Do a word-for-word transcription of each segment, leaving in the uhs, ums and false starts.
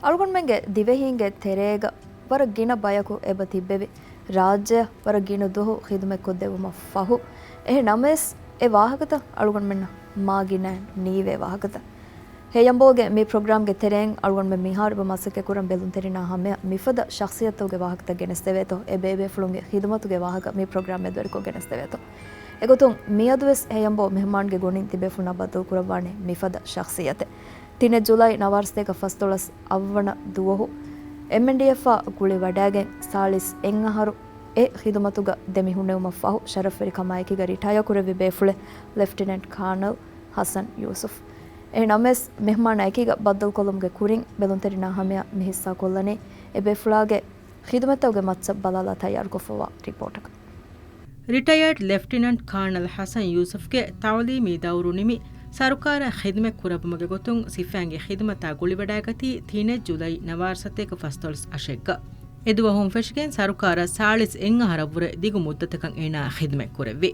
އަޅުގަނޑުމެންގެ ދިވެހީންގެ ތެރޭގަ ވަރަށް ގިނަ ބަޔަކު އެބަ ތިއްބެވި. ރާއްޖެއަށް ވަރަށް ގިނަ ދުވަހު ޚިދުމަތްކޮށްދެއްވުމަށް ފަހު، އެހެން ނަމަވެސް އެ ވާހަކަތައް އަޅުގަނޑުމެންނަށް މާ ގިނައިން ނީވޭ ވާހަކަތައް. ހެޔަނބޯގެ މި ޕްރޮގްރާމްގެ ތެރެއިން އަޅުގަނޑުމެން މިހާރު އެބަ މަސައްކަތްކުރަން ބެލުންތެރިންނާ ހަމަޔަށް މިފަދަ ޝަޚްޞިއްޔަތުގެ ވާހަކަތައް ގެނެސްދެވޭތޯ، އެ ބޭބޭފުޅުންގެ ޚިދުމަތުގެ ވާހަކަ މި ޕްރޮގްރާމް މެދުވެރިކޮށް ގެނެސްދެވޭތޯ. އެގޮތުން މިއަދުވެސް ހެޔަނބޯ މެހުމާންގެ ގޮނޑިން ތިބޭފުޅުންނާ ބައްދަލުކުރައްވާނެ މިފަދަ ޝަޚްޞިއްޔަތެއް. ތިނެއް ޖުލައި ނަވާރަސަތޭކަ ފަސްދޮޅަސް އަށްވަނަ ދުވަހު އެމްއެންޑީއެފްއާ ގުޅިވަޑައިގެން ސާޅީސް އެއްއަހަރު އެ ޚިދުމަތުގަ ދެމިހުންނެވުމަށްފަހު، ޝަރަފްވެރިކަމާއެކީގަ ރިޓަޔާ ކުރެއްވި ބޭފުޅެއް ލެފްޓިނެންޓް ކާނަލް ޙަސަން ޔޫސުފް. އެހެން ނަމަވެސް، މެހުމާނާ އެކީގަ ބައްދަލުކޮށްލުމުގެ ކުރިން، ބެލުންތެރިންނާ ހަމަޔަށް މި ހިއްސާކޮށްލަނީ އެ ބޭފުޅާގެ ޚިދުމަތްތަކުގެ މައްޗަށް ބަލާލާ ތައްޔާރުކޮށްފައިވާ ރިޕޯޓަކަށް. ރިޓަޔާޑް ލެފްޓިނަންޓް ކާނަލް ޙަސަން ޔޫސުފްގެ ތަޢުލީމީ ދައުރު ނިމި، ސަރުކާރަށް ޚިދުމަތް ކުރައްވުމުގެ ގޮތުން ސިފައިންގެ ޚިދުމަތާ ގުޅިވަޑައިގަތީ ތިނެއް ޖުލައި ނަވާރަސަތޭކަ ފަސްދޮޅަސް އަށެއްގަ. އެދުވަހުން ފެށިގެން ސަރުކާރަށް ސާޅީސް އެއްއަހަރަށްވުރެ ދިގު މުއްދަތަކަށް އޭނާ ޚިދުމަތް ކުރެއްވި.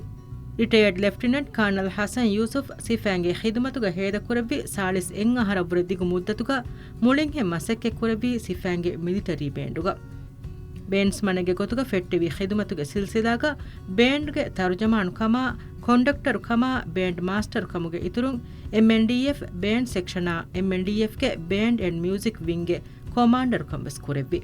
ރިޓަޔަޑް ލެފްޓިނަންޓް ކާނަލް ޙަސަން ޔޫސުފް ސިފައިންގެ ޚިދުމަތުގަ ހޭދަކުރެއްވި ސާޅީސް އެއްއަހަރަށްވުރެ ދިގު މުއްދަތުގަ މުޅިންހެން މަސައްކަތްކުރެއްވީ ސިފައިންގެ މިލިޓަރީ ބޭންޑުގަ. ބޭންޑްސްމަނެއްގެ ގޮތުގަ ފެއްޓެވި ޚިދުމަތުގެ ސިލްސިލާގަ ބޭންޑްގެ ތަރުޖަމާނު ކަމާ، ކޮންޑަކްޓަރު ކަމާ، ބޭންޑް މާސްޓަރު ކަމުގެ އިތުރުން، އެމްއެންޑީއެފް ބޭންޑް ސެކްޝަނާ، އެމްއެންޑީއެފްގެ ބޭންޑް އެންޑް މިއުޒިކް ވިންގްގެ ކޮމާންޑަރުކަން ވެސް ކުރެއްވި.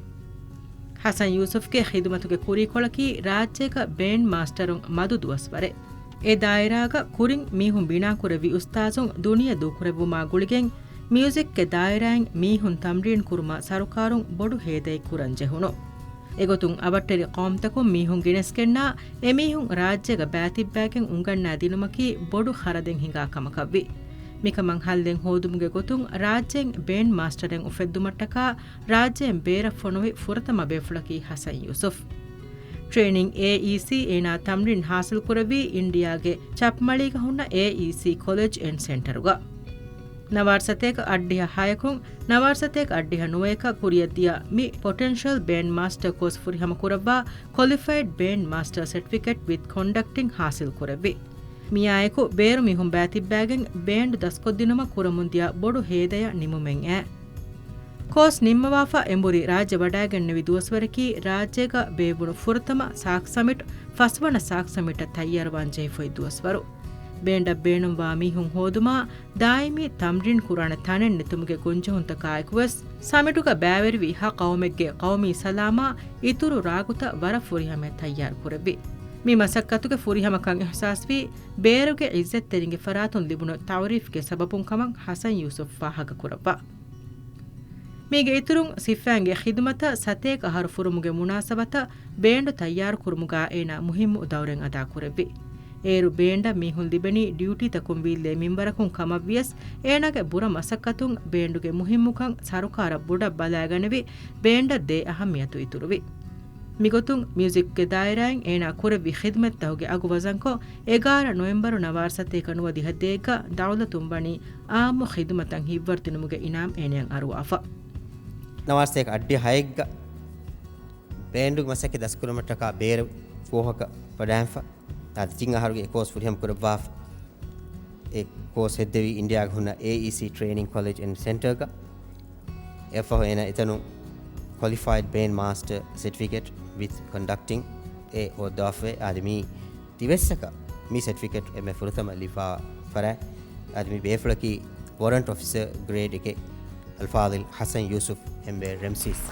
ޙަސަން ޔޫސުފްގެ ޚިދުމަތުގެ ކުރީކޮޅަކީ ރާއްޖޭގަ ބޭންޑް މާސްޓަރުން މަދު ދުވަސްވަރެއް. އެ ދާއިރާގަ ކުރިން މީހުން ބިނާކުރެއްވި އުސްތާޒުން ދުނިޔެ ދޫކުރެއްވުމާ ގުޅިގެން، މިއުޒިކްގެ ދާއިރާއިން މީހުން ތަމްރީން ކުރުމަށް ސަރުކާރުން ބޮޑު ހޭދައެއް ކުރަން ޖެހުނު. އެގޮތުން އަވަށްޓެރި ޤައުމުތަކުން މީހުން ގެނެސްގެންނާ، އެމީހުން ރާއްޖޭގަ ބައިތިއްބައިގެން އުނގަންނާ ދިނުމަކީ ބޮޑު ޚަރަދެއް ހިނގާ ކަމަކަށްވި. މިކަމަށް ހައްލެއް ހޯދުމުގެ ގޮތުން ރާއްޖޭން ބޭންޑް މާސްޓަރެއް އުފެއްދުމަށްޓަކާ ރާއްޖޭން ބޭރަށް ފޮނުވި ފުރަތަމަ ބޭފުޅަކީ ޙަސަން ޔޫސުފް. ޓްރޭނިން އޭއީސީ އޭނާ ތަމްރީން ޙާޞިލްކުރެއްވީ އިންޑިއާގެ ޗަޕްމަޅީގަ ހުންނަ އޭއީސީ ކޮލެޖް އެންޑް ސެންޓަރުގަ. ނަވާރަސަތޭކަ އަށްޑިހަ ހަޔަކުން ނަވާރަސަތޭކަ އަށްޑިހަ ނުވަޔަކަށް ކުރިއަށްދިޔަ މި ޕޮޓެންޝަލް ބޭންޑް މާސްޓަރ ކޯސް ފުރިހަމަކުރައްވާ ކޮލިފައިޑް ބޭންޑް މާސްޓަރ ސެޓްފިކެޓް ވިތް ކޮންޑަކްޓިން ޙާޞިލްކުރެއްވި. މިއާއެކު ބޭރު މީހުން ބައިތިއްބައިގެން ބޭންޑް ދަސްކޮށްދިނުމަށް ކުރަމުންދިޔަ ބޮޑު ހޭދަޔަށް ނިމުމެއް އެ. ކޯސް ނިންމަވާފަ އެނބުރި ރާއްޖެ ވަޑައިގެންނެވި ދުވަސްވަރަކީ ރާއްޖޭގަ ބޭއްވުނު ފުރަތަމަ ސާކް ސަމިޓް، ފަސްވަނަ ސާކް ސަމިޓަށް ތައްޔާރުވާން ޖެހިފައި ދުވަސްވަރު. ބޭންޑަށް ބޭނުންވާ މީހުން ހޯދުމާ، ދާއިމީ ތަމްރީން ކުރާނެ ތަނެއް ނެތުމުގެ ގޮންޖެހުންތަކާއެކުވެސް، ސަމިޓުގަ ބައިވެރިވި ހަ ޤައުމެއްގެ ޤައުމީ ސަލާމާ އިތުރު ރާގުތައް ވަރަށް ފުރިހަމަޔަށް ތައްޔާރުކުރެއްވި. މި މަސައްކަތުގެ ފުރިހަމަކަން އިޙްސާސްވީ، ބޭރުގެ ޢިއްޒަތްތެރިންގެ ފަރާތުން ލިބުނު ތަޢުރީފްގެ ސަބަބުން ކަމަށް ޙަސަން ޔޫސުފް ފާހަގަކުރައްވާ. މީގެ އިތުރުން، ސިފައިންގެ ޚިދުމަތަށް ސަތޭކަ އަހަރު ފުރުމުގެ މުނާސަބަތަށް ބޭންޑު ތައްޔާރުކުރުމުގަ އޭނާ މުހިއްމު ދައުރެއް އަދާކުރެއްވި. އޭރު ބޭންޑަށް މީހުން ލިބެނީ ޑިއުޓީތަކުން ވީއްލޭ މިންވަރަކުން ކަމަށްވިޔަސް، އޭނާގެ ބުރަ މަސައްކަތުން ބޭންޑުގެ މުހިއްމުކަން ސަރުކާރަށް ބޮޑަށް ބަލައިގަނެވި، ބޭންޑަށް ދޭ އަހައްމިޔަތު އިތުރުވި. މިގޮތުން މިއުޒިކްގެ ދާއިރާއިން އޭނާ ކުރެއްވި ޚިދުމަތްތަކުގެ އަގު ވަޒަންކޮށް، އެގާރަ ނޮވެމްބަރު ނަވާރަ ސަތޭކަ ނުވަދިހަ ދޭއްގަ ދައުލަތުން ވަނީ އާއްމު ޚިދުމަތަށް ހިތްވަރުދިނުމުގެ އިނާމް އޭނަޔަށް އަރުވާފަ. ނަވާރަ ސަތޭކަ އަށްޑިހަ ހައެއްގަ ބޭންޑުގެ މަސައްކަތް ދަސްކުރުމަށްޓަކާ ބޭރު ފޯހަކަށް ވަޑައިންފަ. އަދި ތިން އަހަރުގެ ކޯސް ފުރިހަމަ ކުރައްވާފަ. އެ ކޯސް ހެއްދެވީ އިންޑިއާގަ ހުންނަ އޭއީސީ ޓްރޭނިން ކޮލެޖް އެންޑް ސެންޓަރގަ. އެއަށްފަހު އޭނާ އެތަނުން ކޮލިފައިޑް ބޭންޑް މާސްޓަރ ސެޓްފިކެޓް ވިތް ކޮންޑަކްޓިން އެ ހޯއްދަވާފައި. އަދި މީ ތިވެސްއަކަށް މި ސެޓްފިކެޓް އެންމެ ފުރަތަމަ ލިބާ ފަރާތް. އަދި މި ބޭފުޅަކީ ވޮރަންޓް އޮފިސަރ ގްރޭޑް އެކެއް އަލްފާޟިލް ޙަސަން ޔޫސުފް އެމްއޭ ރެމްސީސް.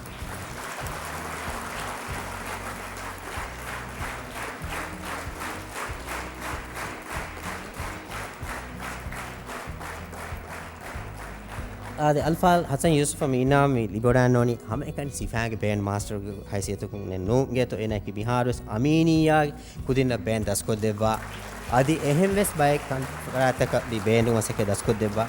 އާދެ، އަލްފާޟިލް ޙަސަން ޔޫސުފަށް މި އިނާމް މި ލިބިވަޑައިގަންނަވަނީ ހަމައެކަނި ސިފައިންގެ ބޭންޑް މާސްޓަރުގެ ހައިސިއްޔަތަކުން ނޫން އިނގޭތޯ. އޭނާއަކީ މިހާރުވެސް އަމީނިއްޔާގެ ކުދިންނަށް ބޭންޑް ދަސްކޮށްދެއްވާ، އަދި އެހެންވެސް ބައެއް ކަން ފަރާތްތަކަށް މި ބޭންޑު މަސައްކަތް ދަސްކޮށްދެއްވާ،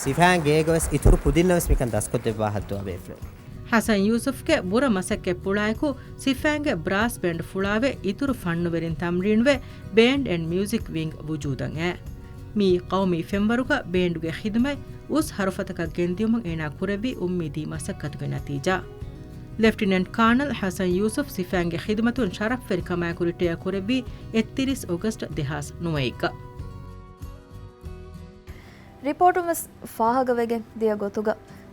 ސިފައިން ގޭގަވެސް އިތުރު ކުދިންނަށް ވެސް މިކަން ދަސްކޮށްދެއްވާ ހައްދަވާ ބޭފުޅެއް. ޙަސަން ޔޫސުފްގެ ބުރަ މަސައްކަތްޕުޅާއެކު ސިފައިންގެ ބްރާސް ބޭންޑް ފުޅާވެ، އިތުރު ފަންނުވެރިން ތަމްރީންވެ، ބޭންޑް އެންޑް މިއުޒިކް ވިންގް ވުޖޫދަށް އައި. މިއީ ޤައުމީ ފެންވަރުގަ ބޭންޑުގެ ޚިދުމަތް އުސް ހަރުފަތަކަށް ގެންދިޔުމަށް އޭނާ ކުރެއްވި އުއްމީދީ މަސައްކަތުގެ ނަތީޖާ. ލެފްޓިނެންޓް ކާނަލް ޙަސަން ޔޫސުފް ސިފައިންގެ ޚިދުމަތުން ޝަރަފްވެރިކަމާއެކު ރިޓަޔާ ކުރެއްވީ އެއްތިރީސް އޮގަސްޓް ދެހާސް ނުވައެއްގަ. ރިޕޯޓުން ވެސް ފާހަގަވެގެން ދިޔަ ގޮތުގަ،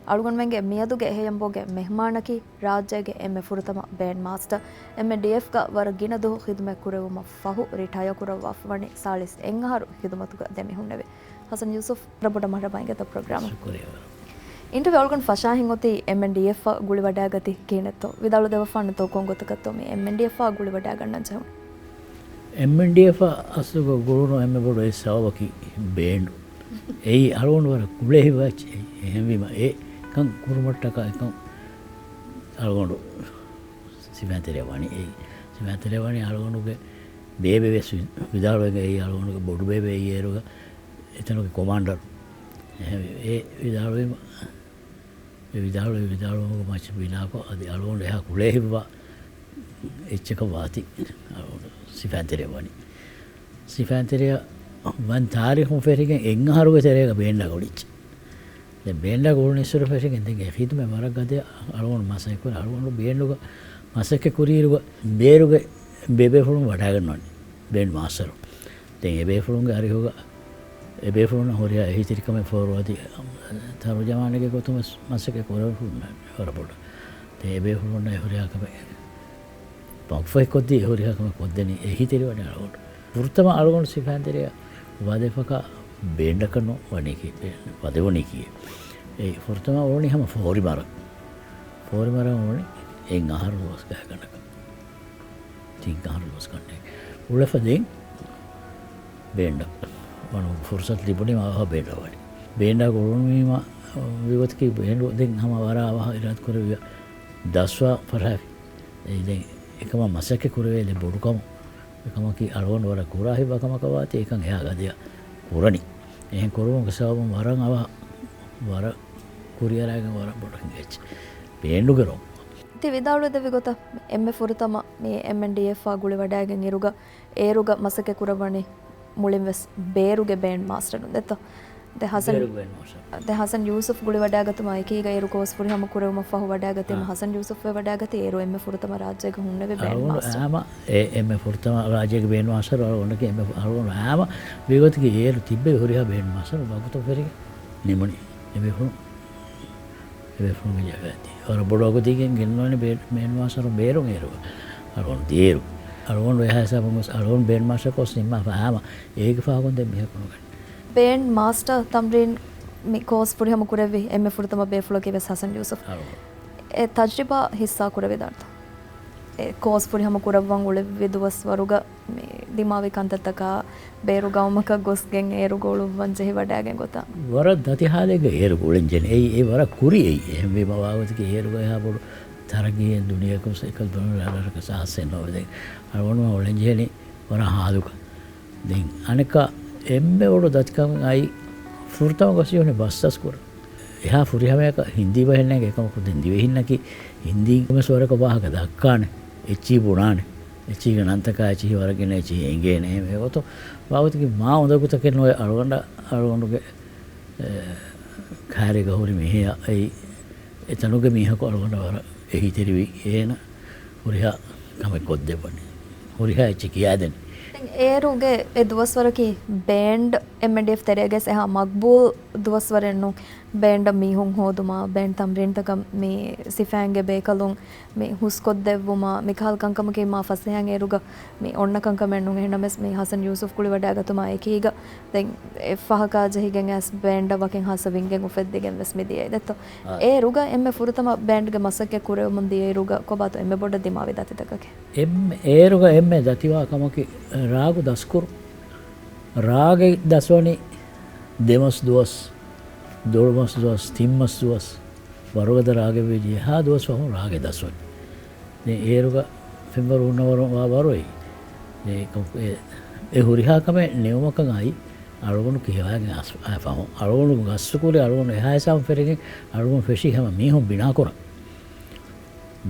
އަޅުގަނޑުމެންގެ މިއަދުގެ އެހެޔަނބޯގެ މެހްމާނަކީ ރާއްޖޭގެ އެންމެ ފުރަތަމަ ބޭންޑް މާސްޓަރ، އެމްއެންޑީއެފްގަ ވަރަށް ގިނަ ދުވަހު ޚިދުމަތް ކުރެވުމަށް ފަހު ރިޓަޔާ ކުރައްވާފަ ވަނީ ސާޅީސް އެއް އަހަރު ޚިދުމަތުގަ ދެމިހުންނެވި. ޙަސަން ޔޫސުފް، ވަރަށް ބޮޑަށް މަރުޙަބާ އިނގޭތޯ ޕްރޮގްރާމަށް. ޝުކުރިއްޔާ. އިންޓަވިއު އަޅުގަނޑު ފަށާހެން އޮތީ އެމްއެންޑީއެފްއަށް ގުޅިވަޑައިގަތީ ކިހިނެއްތޯ؟ ވިދާޅުވެދެއްވާނެތޯ ކޮންގޮތަކަށްތޯ މި އެމްއެންޑީއެފްއާ ގުޅިވަޑައިގަންނަން ޖެހުނު؟ އެމްއެންޑީއެފްއާ އަސްލުގަ ގުޅުނު އެންމެ ބޮޑު އެއް ސަބަބަކީ ބޭންޑު. އެއީ އަޅުގަނޑު ވަރަށް ކުޅޭ ހިތްވައްޗެއް. އެހެންވީމަ އެކަން ކުރުމަށްޓަކާ އެކަން އަޅުގަނޑު ސިފައިންތެރެއަށް ވަނީ. އެއީ ސިފައިންތެރެއަށް ވަނީ އަޅުގަނޑުގެ ބޭބެ ވެސް ވި-، ވިދާޅުވެގެން އެއީ އަޅުގަނޑުގެ ބޮޑުބޭބެ އެއީ އޭރުގަ އެތަނުގެ ކޮމާންޑަރު. އެހެންވެ، އެ ވިދާޅުވީމަ، އެ ވިދާޅުވި ވިދާޅުވުމުގެ މައްޗަށް ބިނާކޮށް އަދި އަޅުގަނޑު އެހާ ކުޅޭ ހިތްވާ އެއްޗަކަށް ވާތީ އަޅުގަނޑު ސިފައިންތެރެއަށް ވަނީ. ސިފައިންތެރެއަށް ވަން ތާރީޚުން ފެށިގެން އެއް އަހަރުގެ ތެރޭގަ ބޭންޑާ ގުޅިއްޖެ. ދެން ބޭންޑާ ގުޅުނުއްސުރެ ފެށިގެން ދެން އެ ޚިދުމަތް ވަރަށް ގަދަޔަށް އަޅުގަނޑު މަސައްކަތް ކުރި. އަޅުގަނޑު ބޭންޑުގަ މަސައްކަތް ކުރިއިރުގަ ބޭރުގެ ބޭބޭފުޅުން ވަޑައިގަންނަވަނީ ބޭންޑް މާސްޓަރު. ދެން އެ ބޭފުޅުންގެ އަރިހުގަ އެ ބޭފުޅުންނަށް ހުރިހާ އެހީތެރިކަމެއް ފޯރުވަދި ތަރުޖަމާނެގެ ގޮތުން ވެސް މަސައްކަތް ކުރެވުނު ވަރަށް ބޮޑަށް. ދެން އެ ބޭފުޅުންނަށް ހުރިހާ ކަމެއް ވަގުފަށް ކޮށްދީ ހުރިހާ ކަމެއް ކޮށްދެނީ އެހީތެރިވަނީ އަޅުގަނޑު. ފުރަތަމަ އަޅުގަނޑު ސިފައިންތެރެއަށް ވަދެފަކާ ބޭންޑަކަށް ނޫން ވަނީކީ، ވަދެވުނީކީ. އެ ފުރަތަމަ އުޅުނީ ހަމަ ފޯރިމަރަށް. ފޯރިމަރަށް އުޅުނީ އެއް އަހަރު ދުވަސް ގާތްގަނޑަކަށް. ތިން އަހަރު ދުވަސް ގަނޑެއް އުޅެފަ ދެން ބޭންޑަށް ވަނު ފުރުސަތު ލިބުނީމަ އަވަހަށް ބޭންޑަށް ވަނީ. ބޭންޑާ ގުޅުނުވީމަ ވިގޮތަކީ ބޭންޑު ދެން ހަމަ ވަރަށް އަވަހަށް އިރާދަ ކުރެއްވިޔާ ދަސްވާ ފަށާފި. އެ ދެން އެކަމަށް މަސައްކަތް ކުރެވޭ ދެން ބޮޑު ކަމު. އެކަމަކީ އަޅުގަނޑު ވަރަށް ކުރާ ހިތްވާ ކަމަކަށް ވާތީ އެކަން އެހާ ގަދަޔަށް ކުރަނީ. އެހެން ކުރުމުގެ ސަބަބުން ވަރަށް އަވަހަށް ވަރަށް ކުރިއަރާގެން ވަރަށް ބޮޑަށް ހިނގައްޖެ ބޭންޑުގެ ރޯލް. ތި ވިދާޅުވެދެއްވި ގޮތަށް އެންމެ ފުރަތަމަ މި އެމްއެންޑީއެފްއާ ގުޅިވަޑައިގެން އިރުގަ އޭރުގަ މަސައްކަތް ކުރައްވަނީ މުޅިން ވެސް ބޭރުގެ ބޭންޑް މާސްޓަރުން ދެއްތޯ؟ ދެ ހަސަން، ބޭރުގެ ބޭންޑް މާސްޓަރު. ދެ ހަސަން ޔޫސުފް ގުޅިވަޑައިގަތުމާ އެކީގަ އޭރު ކޯސް ފުރިހަމަ ކުރެވުމަށް ފަހު ވަޑައިގަތީމަ އާ. ހަސަން ޔޫސުފް ވެވަޑައިގަތީ އޭރު އެންމެ ފުރަތަމަ ރާއްޖޭގަ ހުންނެވި ބޭންޑް އަޅުގަނޑު މާސްޓަރު. އާމަ އެ އެންމެ ފުރަތަމަ ރާއްޖޭގެ ބޭންޑް މާސްޓަރު އަޅުގަނޑަކީ އެންމެ ފު-، އަޅުގަނޑު އާމަ ވިގޮތަކީ އޭރު ތިއްބެވި ހުރިހާ ބޭންޑް މާސްޓަރު ވަގުތު ފެށިގެން ނިމުނީ. އެބޭފުޅުން، އެބޭފުޅުންގެ ޖަގައަށް ދީ. ވަރަށް ބޮޑު ވަގުތެއް ގެންނަވަނީ ބޭ-، ބޭންޑް މާސްޓަރު ބޭރުން އޭރު. އަޅުގަނޑު ދިޔައިރު. އަޅުގަނޑު އެހާ ހިސާބުން ގޮސް އަޅުގަނޑު ބޭންޑް މާސްޓަރ ކޯސް ނިންމާފަ އާމަ އޭގެ ފާގުން ދެން މީހަކު ނުގަންނަ. ބޭންޑް މާސްޓަރ ތަމްރީން މި ކޯސް ފުރިހަމަ ކުރެއްވި އެންމެ ފުރަތަމަ ބޭފުޅަކީ ވެސް ހަސަން ޔޫސުފް. އަޅުގަނޑު. އެ ތަޖްރިބާ ހިއްސާ ކުރެވިދާނެތަ؟ އެ ކޯސް ފުރިހަމަ ކުރައްވަން އުޅެވި ދުވަސްވަރުގަ މި ދިމާވި ކަންތައްތަކާ، ބޭރު ގައުމަކަށް ގޮސްގެން އޭރު ގުޅުއްވަން ޖެހިވަޑައިގެން ގޮތަށް. ވަރަށް ދަތި ހާލެއްގަ އޭރު ގުޅެން ޖެހެނީ. އެއީ އެ ވަރަށް ކުރި އެއީ. އެހެންވީމަ ވާގޮތަކީ އޭރުގަ އެހާ ބޮޑު ތަރައްގީއެއް ދުނިޔެއަކު އެކަލް ދުނިޔެ ރަށްރަށަކަށް ސާސެއް ނޯވެ. ދެން އަޅުގަނޑުމެން އުޅެން ޖެހެނީ ވަރަށް ހާލުގަ. ދެން އަނެއްކާ އެންމެ ބޮޑު ދަތިކަމެއް އައީ ފުރަތަމަ ގޮސް ޖެހުނީ ބަސް ދަސްކުރަން. އެހާ ފުރިހަމަޔަކަށް ހިންދީ ބަހެއް ނޭނގެ. އެކަމަކު ދެން ދިވެހިންނަކީ ހިންދީން ކޮންމެސް ވަރަކަށް ވާހަކަ ދައްކާނެ، އެއްޗިހި ބުނާނެ، އެއްޗިހިގެ ނަންތަކާ އެއްޗިހި ވަރަށް ގިނަ އެއްޗިހި އެނގޭނެ. އެހެން އެގޮތުން ވާގޮތަކީ މާ އުނދަގޫތަކެއް ނުވޭ އަޅުގަނޑަށް، އަޅުގަނޑުގެ، އެ، ކައިރީގަ ހުރި މީހާ އެއީ އެތަނުގެ މީހަކު އަޅުގަނޑަށް ވަރަށް އެހީތެރިވި އޭނަ ހުރިހާ ކަމެއް ކޮށްދެއްވަނީ. ހުރިހާ އެއްޗެއް ކިޔާދެނީ. ދެން އޭރުގެ އެ ދުވަސްވަރަކީ ބޭންޑް އެމްއެންޑީއެފް ތެރޭގައި އެހާ މަގްބޫލް ދުވަސްވަރެއް ނޫން. ބޭންޑަށް މީހުން ހޯދުމާ، ބޭންޑް ތަމްރީންތަކަށް މި ސިފައިންގެ ބޭކަލުން މި ހުސްކޮށްދެއްވުމާ، މިކަހަލަ ކަންކަމަކީ މާ ފަސޭހައިން އޭރުގަ މި އޮންނަ ކަންކަމެއް ނޫން. އެހެންނަމަވެސް މި ހަސަން ޔޫސުފް ގުޅިވަޑައިގަތުމާ އެކީގަ ދެން އެއްފަހަކާ ޖެހިގެން އައިސް ބޭންޑަށް ވަކިން ހާއްސަ ވިންގެއް އުފެއްދިގެން ވެސް މި ދިޔައީ ދެއްތޯ. އާ. އޭރުގަ އެންމެ ފުރަތަމަ ބޭންޑްގެ މަސައްކަތް ކުރެވެމުން ދިޔައިރުގަ ކޮބާތޯ އެންމެ ބޮޑަށް ދިމާވި ދަތިތަކަކީ؟ އެންމެ އޭރުގަ އެންމެ ދަތިވާ ކަމަކީ ރާގު ދަސްކުރުން. ރާގެއް ދަސްވަނީ ދެމަސް ދުވަސް، ދޮޅުމަސް ދުވަސް، ތިންމަސް ދުވަސް، ވަރުގަދަ ރާގެއް ވެއްޖެ އެހާ ދުވަސް ފަހުން ރާގެއް ދަސްވަނީ. ދެން އޭރުގަ ފެންވަރު ހުންނަވަރު ވާ ވަރު އެއީ. އެ، އެ ހުރިހާ ކަމެއް ނިމުމަކަށް އައި އަޅުގަނޑު ކިޔަވައިގެން އަސް-، އައި ފަހުން އަޅުގަނޑު ގަސްތުކުރި އަޅުގަނޑު އެހާ ހިސާބުން ފެށިގެން އަޅުގަނޑު ފެށީ ހަމަ މީހުން ބިނާކުރަން.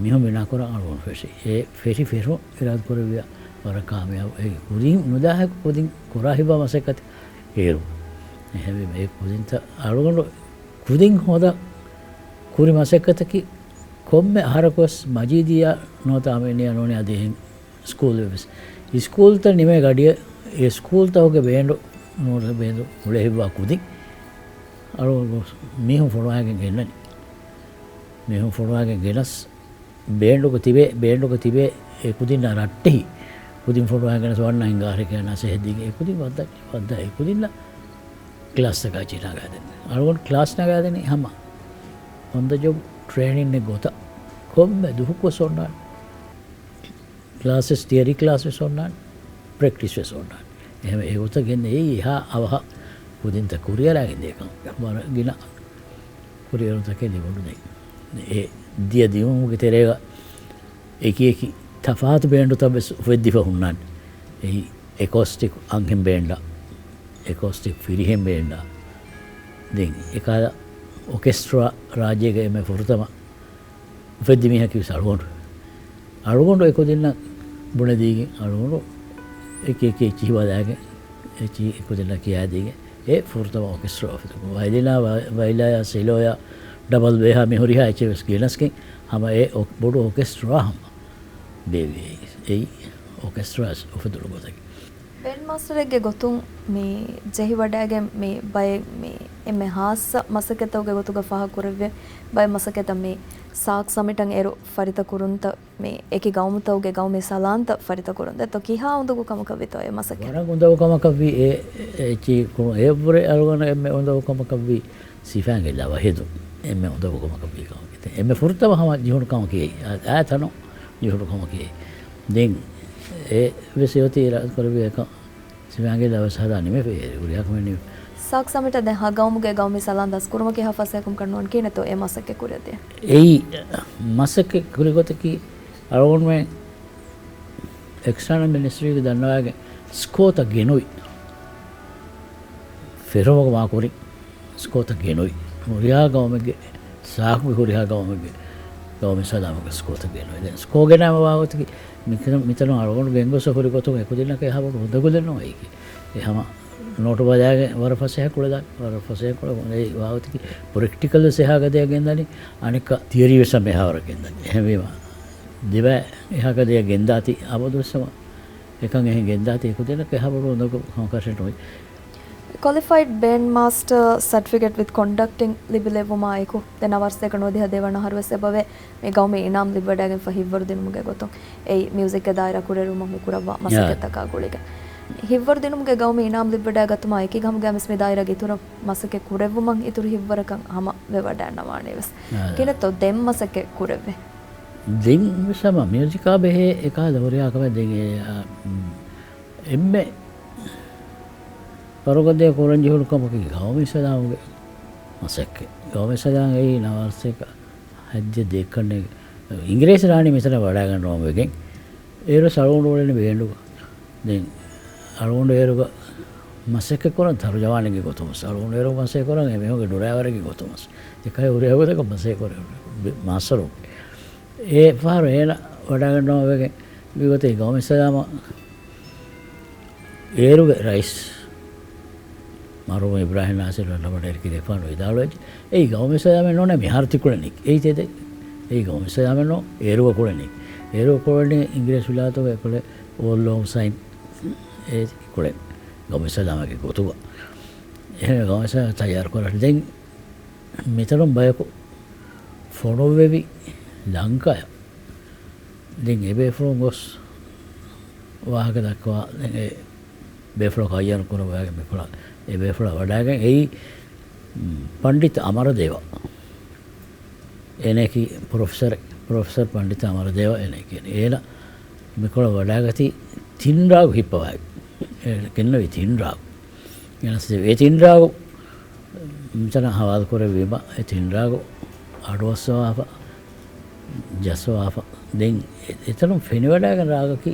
މީހުން ބިނާކުރަން އަޅުގަނޑު ފެށީ. އެ ފެށި ފެށުން އިރާދަކުރެއްވިޔާ ވަރަށް ކާމިޔާބު. އެ ކުދިން ނުދާހެކު ކުދިން ކުރާ ހިތްވާ މަސައްކަތެއް އޭރު. އެހެންވީމަ އެ ކުދިންތައް އަޅުގަނޑު ކުދިން ހޯދަން ކުރި މަސައްކަތަކީ ކޮންމެ އަހަރަކުވެސް މަޖީދިއްޔާ ނުވަތަ އަމިއްލައްޔާ ނޫނީ އަދި އެހެން ސްކޫލް ވެސް. ސްކޫލްތައް ނިމޭ ގަޑިއަށް އެ ސްކޫލްތަކުގެ ބޭންޑު ނޫނީ ބޭންޑު އުޅޭ ހިތްވާ ކުދިން އަޅުގަނޑު މީހުން ފޮނުވައިގެން ގެންނަނީ. މީހުން ފޮނުވާގެން ގެނަސް ބޭންޑުގަ ތިބޭ، ބޭންޑުގަ ތިބޭ އެ ކުދިންނާ ރައްޓެހި ކުދިން ފޮނުވާގެން ގެނަސް ވަންނަ ހިނގާ ހަރެކޭ ނަސޭހަތް ދީގެން އެ ކުދިން ވައްދަ، ވައްދަ އެ ކުދިންނަށް ކްލާސްތަކާ އެއްޗެއް ނަގާދެން. އަޅުގަނޑު ކްލާސް ނަގާދެނީ ހަމަ އޮން ދަ ޖޮބް ޓްރޭނިންއެއް ގޮތަށް ކޮންމެ ދުވަހަކުވެސް އޮންނާނެ. ކްލާސްވެސް، ތިއަރީ ކްލާސްވެސް އޮންނާނެ، ޕްރެކްޓިސްވެސް އޮންނާނެ. އެހެން އެގޮތަށް ގެންދަ އެއީ އެހާ އަވަހަށް ކުދިންތައް ކުރިއަރާގެން ދިޔަކަން. ވަރަށް ގިނަ ކުރިއެރުންތަކެއް ލިބުނު ދެން. އެ ދިޔަ ދިއުމުގެ ތެރޭގަ އެކި އެކި ތަފާތު ބޭންޑުތައް ވެސް އުފެއްދިފަ ހުންނާނެ. އެއީ އެކޯސްޓިކް އަންހެން ބޭންޑާ، އެކޯސްޓިކް ފިރިހެން ބޭންޑާ. ދެން އެކާލަ އޮކެސްޓްރާ ރާއްޖޭގަ އެންމެ ފުރަތަމަ އުފެއްދި މީހަކީ ވެސް އަޅުގަނޑު. އަޅުގަނޑު އެ ކުދިންނަށް ބުނެދީގެން، އަޅުގަނޑު އެކި އެކި އެއްޗިހި ބަލާގެން، އެއްޗިހި އެ ކުދިންނަށް ކިޔާދީގެން، އެ ފުރަތަމަ އޮކެސްޓްރާ އުފެދުނު. ވައިލިނާ، ވަ-، ވައިލާޔާ، ސެލޯޔާ، ޑަބަލް ބޭހާ މި ހުރިހާ އެއްޗެއް ވެސް ގެނަސްގެން ހަމަ އެ އޮ-، ބޮޑު އޮކެސްޓްރާ ހަމަ ބޭއްވި. އެއީ އޮކެސްޓްރާ އުފެދުނު ގޮތަކީ. ބޭންޑް މާސްޓަރެއްގެ ގޮތުން މި ޖެހިވަޑައިގެން މި ބައެއް މި އެންމެ ހާއްސަ މަސައްކަތްތަކުގެ ގޮތުގަ ފާހަގަކުރެއްވި ބައެއް މަސައްކަތްތައް މި ސާކް ސަމިޓަށް އޭރު ފަރިތަ ކުރުންތައް މި އެކި ގައުމުތަކުގެ ގައުމީ ސަލާންތައް ފަރިތަ ކުރުން ދެއްތޯ ކިހާ އުނދަގޫ ކަމަކަށްވިތޯ އެ މަސައްކަތް؟ ވަރަށް އުނދަގޫ ކަމަކަށްވީ އެ، އެ އެއްޗިހި ކުރުން އެއަށްވުރެ އަޅުގަނޑަށް އެންމެ އުނދަގޫ ކަމަކަށްވީ ސިފައިންގެ ލަވަ ހެދުން. އެންމެ އުނދަގޫ ކަމަކަށްވީ ކަމަކީ. އެންމެ ފުރަތަމަ ހަމަ ޖެހުނު ކަމަކީ އެއީ. އާ، އާ ތަނު ޖެހުނު ކަމަކީ އެއީ. ދެން އެ ވެސް އޮތީ އިރާދަކުރެއްވި އެކަން ސިފައިންގެ ލަވަ ހަދާ ނިމެފަ އެ ހުރިހާ ކަމެއް ނިމެ. ސާކް ސަމިޓަށް ދެން ހަ ގައުމުގެ ގައުމީ ސަލާން ދަސްކުރުމަކީ ހަ ފަސޭހަކަމަކަށް ނޫން ކިހިނެއްތޯ އެ މަސައްކަތް ކުރިއަށް ދިޔަ؟ އެއީ މަސައްކަތް ކުރި ގޮތަކީ އަޅުގަނޑުމެން އެކްސްޓާނަލް މިނިސްޓްރީގެ ދަންނަވާގެން ސްކޯތައް ގެނުވި. ފެށުމުގެ މާ ކުރިން ސްކޯތައް ގެނުވި. ހުރިހާ ގައުމެއްގެ، ސާކުގެ ހުރިހާ ގައުމެއްގެ ގައުމީ ސަލާމުގެ ސްކޯތައް ގެނުވި. ދެން ސްކޯ ގެނައިމަ ވާގޮތަކީ މިތަނު، މިތަނުން އަޅުގަނޑު ގެންގޮސް ހުރި ގޮތުން އެކުދިންނަކަށް އެހާ ބޮޑު އުނދަގުލެއް ނޫން އެއީކީ. އެ ހަމަ ނޯޓު ބަލާގެން ވަރަށް ފަސޭހަ ކުޅެދާނެ، ވަރަށް ފަސޭހަ ކުޅެ އެ ވާގޮތަކީ ޕްރެކްޓިކަލް ވެސް އެހާ ގަދަޔަށް ގެންދަނީ، އަނެއްކާ ތިއަރީ ވެސް ހަމަ އެހާވަރަށް ގެންދަނީ. އެހެންވީމަ ދެބައި އެހާ ގަދަޔަށް ގެންދާތީ އަބަދުވެސް ހަމަ އެކަން އެހެން ގެންދާތީ އެކުދިންނަކަށް އެހާ ބޮޑު އުނދަގޫ ކަމަކަށެއް ނުވޭ. ކޮލިފައިޑް ބޭންޑް މާސްޓަރ ސަޓްފިކެޓް ވިތް ކޮންޑަކްޓިން ލިބިލެއްވުމާ އެކު، ދެ ނަވާރަ ސަތޭކަ ނުވަދިހަ ދެ ވަނަ އަހަރުވެސް އެބަވޭ މި ގައުމީ އިނާމް ލިބިވަޑައިގެންފަ ހިތްވަރު ދިނުމުގެ ގޮތުން. އެއީ މިއުޒިކްގެ ދާއިރާ ކުރިއެރުވުމަށް މި ކުރައްވާ މަސައްކަތްތަކާ ގުޅިގެން. ހިތްވަރު ދިނުމުގެ ގައުމީ އިނާމް ލިބިވަޑައިގަތުމާ އެކީ ހަމަ ގައިމުވެސް މި ދާއިރާގެ އިތުރަށް މަސައްކަތް ކުރެއްވުމަށް އިތުރު ހިތްވަރަކަށް ހަމަ ވެވަޑައިންނަވާނެ ވެސް. ކިހިނެއްތޯ ދެން މަސައްކަތް ކުރެއްވޭ؟ ދެން ވެސް ހަމަ މިއުޒިކާ ބެހޭ އެކާލަ ހުރިހާ ކަމެއް ދެން އެ، އާ، އެންމެ ފަރުގަދަޔަށް ކުރަންޖެހުނު ކަމަކީ ގައުމީ ސަލާމުގެ މަސައްކަތް. ގައުމީ ސަލާމް އެއީ ނަވާރަ ސަތޭކަ ހައްދިހަ ދޭއްކަންނޭ އިނގިރޭސި ރާނީ މިތަނަށް ވަޑައިގަންނަވަން ވެގެން. އޭރު އަޅުގަނޑު އުޅެނީ ބޭންޑުގަ. ދެން އަޅުގަނޑު އޭރުގަ މަސައްކަތް ކުރަން ތަރުޖަމާނެއްގެ ގޮތުން ވެސް. އަޅުގަނޑު އޭރު މަސައްކަތް ކުރަން އެ މީހުންގެ ޑްރައިވަރެއްގެ ގޮތުން ވެސް. އެކަހަލަ ހުރިހާ ގޮތަކަށް މަސައްކަތް ކުރެވޭ މާސްޓަރު. އެ ފަހަރު އޭނަ ވަޑައިގަންނަވަން ވެގެން މިގޮތަށް ގައުމީ ސަލާމަށް އޭރުގެ ރައީސް މަރުހޫމް އިބްރާހިމް ނާސިރު ރަނގަޅަށް ކިރިޔާފާނު ވިދާޅުވެއްޖެ. އެއީ ގައުމީ ސަލާމެއް ނޫނޭ، މިހާރު ތިކުޅެނީ. އެއީ ތެދެއް. އެއީ ގައުމީ ސަލާމެއް ނޫން، އޭރުގަ ކުޅެނީ. އޭރުގަ ކުޅެނީ އިނގިރޭސި ވިލާތުގަ އެކުޅެ އޯލް ލޯންގް ސައިން އެ ކުޅެނީ. ގައުމީ ސަލާމެއްގެ ގޮތުގަ. އެހެންވެ ގައުމީ ސަލާމެއް ތައްޔާރު ކުރަން. ދެން މިތަނުން ބަޔަކު ފޮނުއްވެވި ލަންކާޔަށް. ދެން އެބޭފުޅުން ގޮސް ވާހަކަ ދައްކަވާ، ދެން އެ ބޭފުޅަކު ހައްޔަރު ކުރައްވާގެން މިކޮޅަށް އެ ބޭފުޅާ ވަޑައިގެން އެއީ، މް، ޕަންޑިތަ އަމަރަދޭވަ. އޭނައަކީ ޕްރޮފެސަރ، ޕްރޮފެސަރ ޕަންޑިތަ އަމަރަދޭވަ އޭނަ ކިޔަނީ. އޭނަ މިކޮޅަށް ވަޑައިގަތީ ތިން ރާގު ހިއްޕަވައި. އޭނަ ގެންނެވި ތިން ރާގު. ގެނަސް ދެއްވި. އެ ތިން ރާގު މިތަނަށް ހަވާލު ކުރެއްވީމަ، އެ ތިން ރާގު އަޑުއައްސަވާފަ، ޖައްސަވާފަ. ދެން އެ، އެތަނުން ފެނިވަޑައިގެން ރާގަކީ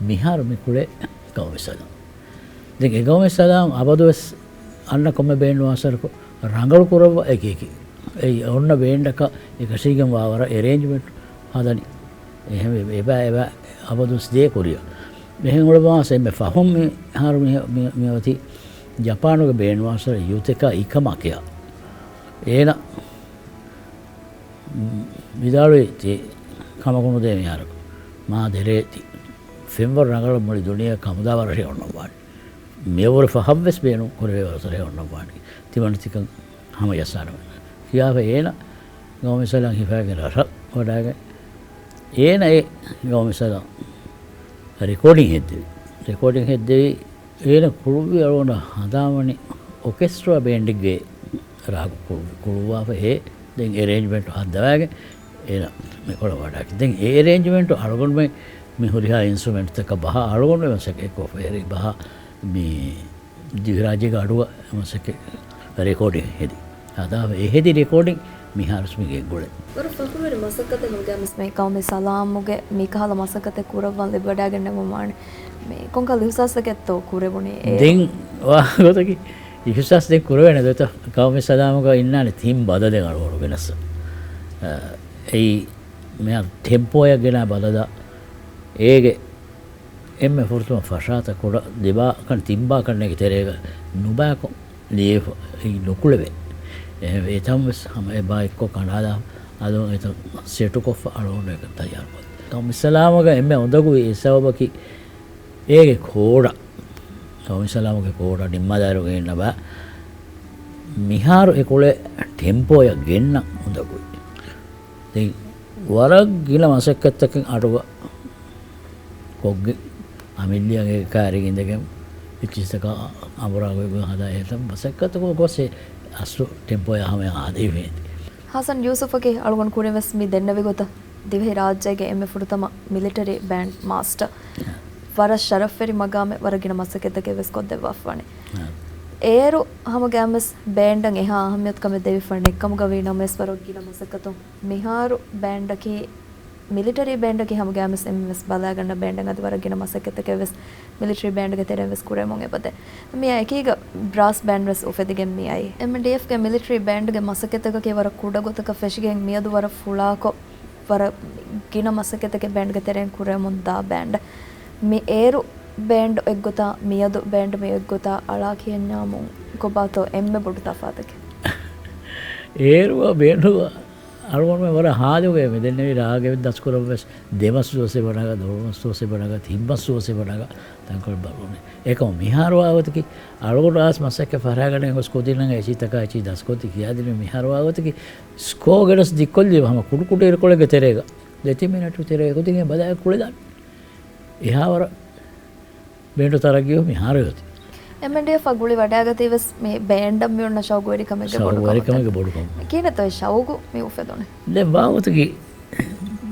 މިހާރު މި ކުޅޭ ގައުމީ ސަލާމް. ދެން އެ ގައުމީ ސަލާމް އަބަދުވެސް އަންނަ ކޮންމެ ބޭންޑް މާސްޓަރަކު ރަނގަޅު ކުރައްވާ އެކި އެކި. އެއީ އޮންނަ ބޭންޑަކަށް އެކަށީގެން ވާވަރަށް އެރޭންޖްމަންޓް ހަދަނީ. އެހެންވެ، އެބަ، އެބަ އަބަދުވެސް ދޭ ކުރިއަށް. އެހެން އުޅެވާ އެންމެ ފަހުން މިހާރު މި، މި، މި އޮތީ ޖަޕާނުގެ ބޭންޑް މާސްޓަރ ޔޫތެކާ އިކަމާ ކިޔާ. އޭނަ ވިދާޅުވި ތި ކަމަކު ނުދޭ މިހާރަކު. މާ ދެރޭ ތި ފެންވަރު ރަނގަޅަށް މުޅި ދުނިޔެއަށް ހަމުދާވަރަށް އޮންނަން ވާނެ. މިއަށްވުރެ ފަހަށްވެސް ބޭނުން ކުރެވޭ ވަރަށް އޮންނަން ވާނެ. ތިމަން ތިކަން ހަމަ ޔަސާނަމެން. ކިޔާފަ އޭނަ ގައުމީ ސަލާން ހިފާގެން ރަށަށް ވަޑައިގެން، އޭނަ އެ ގައުމީ ސަލާން ރެކޯޑިން ހެއްދެވި. ރެކޯޑިން ހެއްދެވި، އޭނަ ކުޅުއްވި އަޅުގަނޑަށް ހަނދާންވަނީ އޮކެސްޓްރާ ބޭންޑެއްގެ ރާގު ކުޅު-، ކުޅުއްވާފަ އެ ދެން އެރޭންޖްމަންޓު ހައްދަވާގެން އޭނަ މިކޮޅަށް ވަޑައިގެން. ދެން އެ އެރޭންޖްމަންޓު އަޅުގަނޑުމެން މި ހުރިހާ އިންސްޓްރުމެންޓްތަކަށް ބަހާ އަޅުގަނޑު މަސައްކަތްކޮށްފަ އެރި ބަހާ މި ދިވެހިރާއްޖޭގެ އަޑުގަ މަސައްކަތް ރެކޯޑިން ހެދި. ހަދާފަ އެ ހެދި ރެކޯޑިން މިހާރުސް މި ގެންގުޅޭ. ވަރަށް ފަޚުރުވެރި މަސައްކަތެއް ހަމަގައިމުވެސް މި ޤައުމީ ސަލާމުގެ މިކަހަލަ މަސައްކަތެއް ކުރައްވަން ލިބިވަޑައިގެންނެވުމާ ވާނެ. މި ކޮންކަހަލަ އިހުސާސްތަކެއްތޯ ކުރެވުނީ؟ އެ ދެން ވާގޮތަކީ އިހުސާސް ދެން ކުރެވޭނެ ދޯތަ؟ ޤައުމީ ސަލާމުގަ އިންނާނެ ތިން ބަދަލެއް އަޅުގަނޑު ގެނަސް. އަ، އެއީ މިހާރު ޓެމްޕޯއަށް ގެނާ ބަދަލާ އޭގެ އެންމެ ފުރަތަމަ ފަށާތައް ކުޑަ ދެބާކަން ތިންބާކަންނޭގެ ތެރޭގަ ނުބާކޮށް ލިޔެފަ ނުކުޅެވޭ. އެ، އެތަން ވެސް ހަމަ އެބާ އެއްކޮށް ކަނޑާލާ އަލުން އެތަން ސެޓުކޮށްފަ އަޅުގަނޑު އެކަން ތައްޔާރުކޮށް. ޤައުމީ ސަލާމުގަ އެންމެ އުނދަގޫވީ އެ ސަބަބަކީ އޭގެ ކޯޑަށް، ޤައުމީ ސަލާމުގެ ކޯޑަށް ނިންމާލާއިރު ގެންނަ ބާ މިހާރު އެ ކުޅެ ޓެމްޕޯއަށް ގެންނަ އުނދަގޫވި. ދެން ވަރަށް ގިނަ މަސައްކަތްތަކެއް އަޑުގަ ކޮށްގެން އަމިއްލިއަށް އެ ކާރިގެ އިނދެގެން އެއްޗިސްތަކަށް އަނބުރާ ގޮތްގޮތް ހަދާ އެތަން މަސައްކަތު ގޮސް އެ އަސްލު ޓެމްޕޯއާ ހަމަޔަށް އާދެވޭނެ. ހަސަން ޔޫސުފަކީ އަޅުގަނޑު ކުރިން ވެސް މި ދެންނެވި ގޮތަށް ދިވެހި ރާއްޖޭގެ އެންމެ ފުރަތަމަ މިލިޓަރީ ބޭންޑް މާސްޓަރ. ވަރަށް ޝަރަފްވެރި މަގާމެއް، ވަރަށް ގިނަ މަސައްކަތްތަކެއް ވެސް ކޮށްދެއްވާފަވަނީ. އޭރު ހަމަގައިމުވެސް ބޭންޑަށް އެހާ އަހައްމިޔަތުކަމެއް ދެވިފަ ނެތްކަމުގަ ވީ ނަމަވެސް ވަރަށް ގިނަ މަސައްކަތުން މިހާރު ބޭންޑަކީ، މިލިޓަރީ ބޭންޑަކީ ހަމަގައިމުވެސް އެންމެންވެސް ބަލާގަންނަ ބޭންޑެއް. އަދި ވަރަށް ގިނަ މަސައްކަތްތަކެއް ވެސް މިލިޓަރީ ބޭންޑްގެ ތެރެއިން ވެސް ކުރެވެމުން އެބަދޭ. މިއާ އެކީގަ ބްރާސް ބޭންޑް ވެސް އުފެދިގެން މިއައީ. އެމްޑީއެފްގެ މިލިޓަރީ ބޭންޑްގެ މަސައްކަތްތަކަކީ ވަރަށް ކުޑަ ގޮތަކަށް ފެށިގެން މިއަދު ވަރަށް ފުޅާކޮށް، ވަރަށް ގިނަ މަސައްކަތްތަކެއް ބޭންޑްގެ ތެރެއިން ކުރެވެމުން ދާ ބޭންޑް. މި އޭރު ބޭންޑް އެއްގޮތާ، މިއަދު ބޭންޑް މި އެއްގޮތާ އަޅާ ކިޔަންޏާމުން ކޮބާތޯ އެންމެ ބޮޑު ތަފާތަކީ؟ އޭރު ބޭންޑު އަޅުގަނޑުމެން ވަރަށް ހާލުގައި މި ދެންނެވި ރާގެ ދަސްކުރަން ވެސް ދެމަސް ދުވަސް އެބަ ނަގަ، ދޮޅު މަސް ދުވަސް އެބަ ނަގަ، ތިން މަސް ދުވަސް އެބަ ނަގަ ތަންކޮޅެއް ބަލުން. އެކަމަ މިހާރު ވާގޮތަކީ އަޅުގަނޑު އާސް މަސައްކަތް ފަށާގަނެ ގޮސް ކުދިންނަށް އެޗީތަކާ އެޗީ ދަސްކޮށްދި ކިޔާދިނު މިހާރު ވާގޮތަކީ ސްކޯ ގެނަސް ދިއްކޮށްލީ ހަމަ ކުޑަކުޑަ އިރުކޮޅެއްގެ ތެރޭގަ ދެތިން މިނެޓު ތެރޭ ކުދިން ބަލާ ކުޅެދާނެ. އެހާވަރަށް ބޭންޑު ތަރައްގީ މިހާރު އޮތީ. އެމްއެންޑީއެފް އަށް ގުޅި ވަޑައިގަތީ ވެސް މި ބޭންޑަށް މި އޮންނަ ޝައުގުވެރިކަމެއްގެ ބޮޑު ކަމަކަށް. ޝައުގުވެރިކަމެއްގެ ބޮޑު ކަމަކަށް. ކިހިނެއްތޯ އެ ޝައުގު މި އުފެދުނީ؟ ދެން ވާގޮތަކީ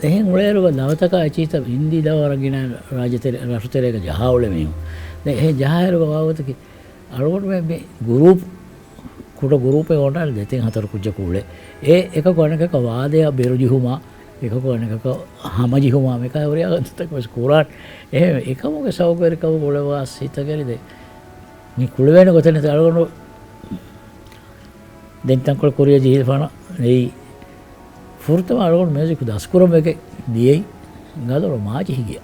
އެހެން އުޅޭއިރުގަ ދަވަތަކާ އެޗީތައް ހިންދީ ދަވަ ވަރަށް ގިނަ ރާއްޖެތެރެ-، ރަށުތެރޭގަ ޖަހާ އުޅެ މީހުން. ދެން އެހެން ޖަހާއިރުގަ ވާގޮތަކީ އަޅުގަނޑުމެން މި ގުރޫޕް، ކުޑަ ގުރޫޕެއް އޮންނާނެ ދެތިން ހަތަރު ކުއްޖަކު އުޅޭ. އެ އެކަކު އަނެކަކަށް ވާދަޔަށް ބިރުޖެހުމާ، އެކަކު އަނެކަކަށް ހަމަޖެހުމާ، މިކަހަލަ ހުރިހާ ކަންތައްތަކެއް ވެސް ކުރާނެ. އެހެންވެ، އެކަމުގެ ޝައުގުވެރިކަމުގަ އުޅެވާ ސީތަކެރި ދެ މި ކުޅެވޭނެ ގޮތެއް ނެތި އަޅުގަނޑު ދެން ތަންކޮޅެއް ކުރިއަށް ޖެހިފާނަ ނެތް. ފުރަތަމަ އަޅުގަނޑު މިއުޒިކް ދަސްކުރަން ވެގެން ދިޔައީ ގަދަވަޅު މާޖިހިގެ.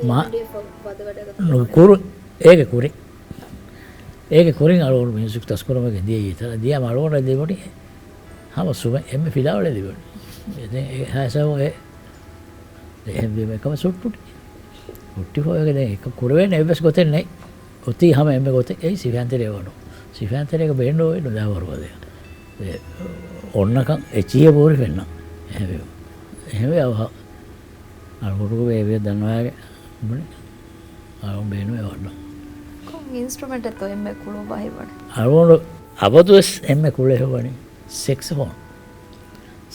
މާ-، ކުރު-، އޭގެ ކުރިން. އޭގެ ކުރިން އަޅުގަނޑު މިއުޒިކް ދަސްކުރަން ވެގެން ދިޔައީ. ތަ-، ދިޔަ އަޅުގަނޑަށް ލިބުނީ ހަމަ ސުމެއް އެންމެ ފިލާވަޅެއް ލިބުނީ. ދެން އެ ހާސަވަ އެ އެހެންވީމަ އެކަމަށް ސުއްޓު ހުއްޓިފައިވެގެން ދެން އެކަން ކުރެވޭނެ އެއްވެސް ގޮތެއް ނެތް. އޮތީ ހަމަ އެންމެ ގޮތެއް އެއީ ސިފައިންތެރިޔާ ވަޑު. ސިފައިންތެރިޔާގެ ބޭންޑު އޮތް ނުދާ ވަރުގަދަ. އެ އޮންނަކަން އެޗީއަށް ބޯރި ފެންނަ. އެހެންވީމަ. އެހެންވެ އަވަހަށް އަޅުގަނޑު އެ ވިޔަ ދަންވާގެ ބުނި. އަޅުގަނޑު ބޭނުމޭ ވަންނަ. ކޮން އިންސްޓްރުމެންޓެއްތޯ އެންމެ ކުޅުއްވާ ހިތްވަނީ؟ އަޅުގަނޑު އަބަދުވެސް އެންމެ ކުޅެ ހިތްވަނީ ސެކްސިފޯން.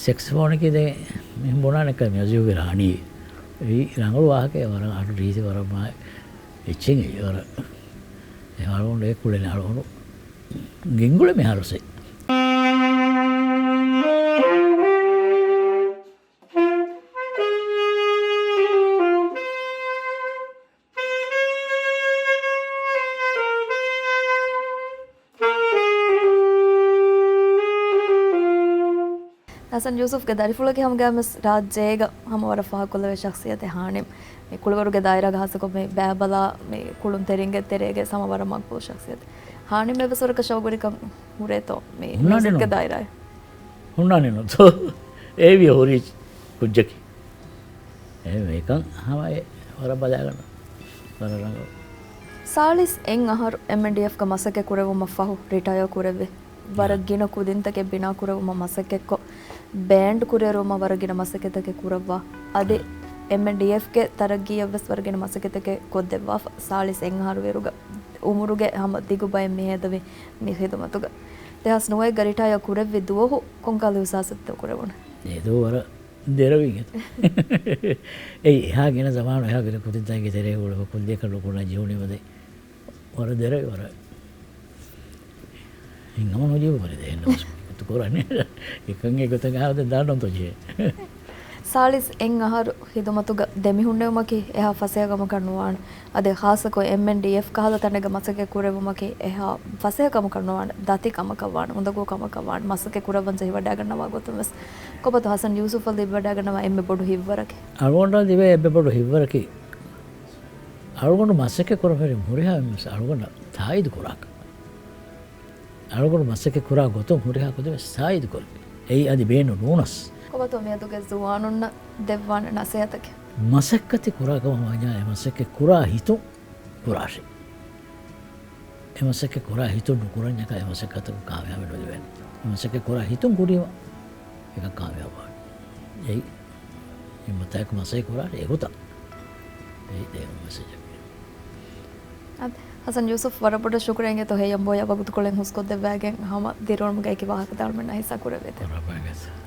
ސެކްސިފޯނަކީ ދެން މިހެން ބުނާނެ އެކަ މިއުޒިކުގެ ރާނީ. އެއީ ރަނގަޅު ވާހަކައެއް ވަރަށް އަޑު ރީތި ވަރަށް މާ އެއްޗެއް ވަރަށް. އެ އަޅުގަނޑު އެ ކުޅެނީ އަޅުގަނޑު ގެންގުޅޭ މިހާރުސެ. ހަސަން ޔޫސުފްގެ ދަރިފުޅަކީ ހަމަގައިމުވެސް ރާއްޖޭގަ ހަމަ ވަރަށް ފާހަގަކޮށްލެވޭ ޝަޚްސިއްޔަތެއް ހާނިމް. މި ކުޅިވަރުގެ ދާއިރާގަ ހާއްސަކޮށް މި ބައިބަލާ މި ކުޅުންތެރިންގެ ތެރޭގަ ހަމަ ވަރަށް މަގްބޫލް ޝަޚްސިއްޔަތެއް. ހާނިމް އެއްވެސް ވަރަކަށް ޝައުގުވެރިކަން ހުރޭތޯ މި ހުންނާނެ މިއުޒިކްގެ ނޫން. ދާއިރާއެއް؟ ހުންނާނެ ނޫން. އޭ ވިޔަ ހުރި ކުއްޖަކީ. އެހެންވެ އެކަން ހަމަ އެ ވަރަށް ބަލާގަންނަ. ވަރަށް ރަނގަޅު. ސާޅީސް އެއް އަހަރު އެމްއެންޑީއެފްގަ މަސައްކަތް ކުރެވުމަށް ފަހު ރިޓަޔާ ކުރެއްވި. ވަރަށް ގިނަ ކުދިންތަކެއް ބިނާ ކުރެވުމަށް މަސައްކަތްކޮށް، ބޭންޑް ކުރިއަރުވުމަށް ވަރަށް ގިނަ މަސައްކަތްތަކެއް ކުރައްވާ. އަދި އެމްއެންޑީއެފްގެ ތަރައްގީއަށްވެސް ވަރަށް ގިނަ މަސައްކަތްތަކެއް ކޮށްދެއްވާފަ. ސާޅީސް އެއް އަހަރު އިރުގަ އުމުރުގެ ހަމަ ދިގު ބައެއް މި ހޭދަވި މި ޚިދުމަތުގަ. ދެހާސް ނުވައެއްގަ ރިޓަޔާ ކުރެއްވި ދުވަހު ކޮންކަހަލަ އިހުސާސެއްތޯ ކުރެވުނު؟ އެ ދުވަހު ވަރަށް ދެރަވި އިނގޭތޯ. އެއީ އެހާ ގިނަ ޒަމާނު އެހާ ގިނަ ކުދިންތަކެއްގެ ތެރޭގަ އުޅެފަ ކުއްލިއަކަށް ނުކުންނަ ޖެހުނީމަ ދެން ވަރަށް ދެރަވި ވަރަށް. ހިނގަމަ ނުޖެހު ވަރެ ދެހެން ނަމަސް ކުތު ކުރަނީ. އެކަން އެގޮތަށް އަހާ ދެން ދާންނަންތޯ ޖެހޭ. ސާޅީސް އެއް އަހަރު ޚިދުމަތުގަ ދެމިހުންނެވުމަކީ އެހާ ފަސޭހަ ކަމަކަށް ނުވާނެ. އަދި ޚާއްޞަކޮށް އެމްއެންޑީއެފް ކަހަލަ ތަނެއްގަ މަސައްކަތް ކުރެވުމަކީ އެހާ ފަސޭހަ ކަމަކަށް ނުވާނެ. ދަތި ކަމަކަށް ވާނެ. އުނދަގޫ ކަމަކަށް ވާނެ. މަސައްކަތް ކުރައްވަން ޖެހިވަޑައިގަންނަވާ ގޮތުން ވެސް. ކޮބާތޯ ޙަސަން ޔޫސުފް އަލީ ލިބިވަޑައިގަންނަވާ އެންމެ ބޮޑު ހިތްވަރަކީ؟ އަޅުގަނޑަށް ލިބޭ އެންމެ ބޮޑު ހިތްވަރަކީ އަޅުގަނޑު މަސައްކަތް ކުރަން ފެށި ހުރިހާ އެއްމެސް އަޅުގަނޑަށް ތާއީދު ކުރާކަށް. އަޅުގަނޑު މަސައްކަތް ކުރާ ގޮތުން ހުރިހާ ކުދިން ވެސް ތާއީދު ކުރި. އެއީ އަދި ބޭނުން ނޫނަސް. ކޮބާތޯ މިއަދުގެ ޒުވާނުންނަށް ދެއްވާނެ ނަސޭހަތަކެއް؟ މަސައްކަތް ކުރާ ކަމަށް ވަންޏާ އެ މަސައްކަތް ކުރާ ހިތުން ކުރާށޭ. އެ މަސައްކަތް ކުރާ ހިތުން ނުކުރަންޏަކަށް އެ މަސައްކަތަކުން ކާމިޔާބެއް ނުލިބޭނެ. އެ މަސައްކަތް ކުރާ ހިތުން ކުރީމަ އެކަން ކާމިޔާބުވާނެ. އެއީ ހިންމަތާއެކު މަސައްކަތް ކުރާށޭ އެގޮތަށް. އެއީ ދޭން މެސެޖަކީ. އަދި ޙަސަން ޔޫސުފް ވަރަށް ބޮޑަށް ޝުކުރިއްޔާ އިނގޭތޯ ހެޔޮ އަނބޯޔާ ވަގުތުކޮޅެއް ހުސްކޮށްދެއްވައިގެން ހަމަ ދިރިއުޅުމުގައި ވާހަކަ ދައުޅުމެއް ހިއްސާ ކުރެއްވިތަ؟ ވަރަށް ބޮޑަށް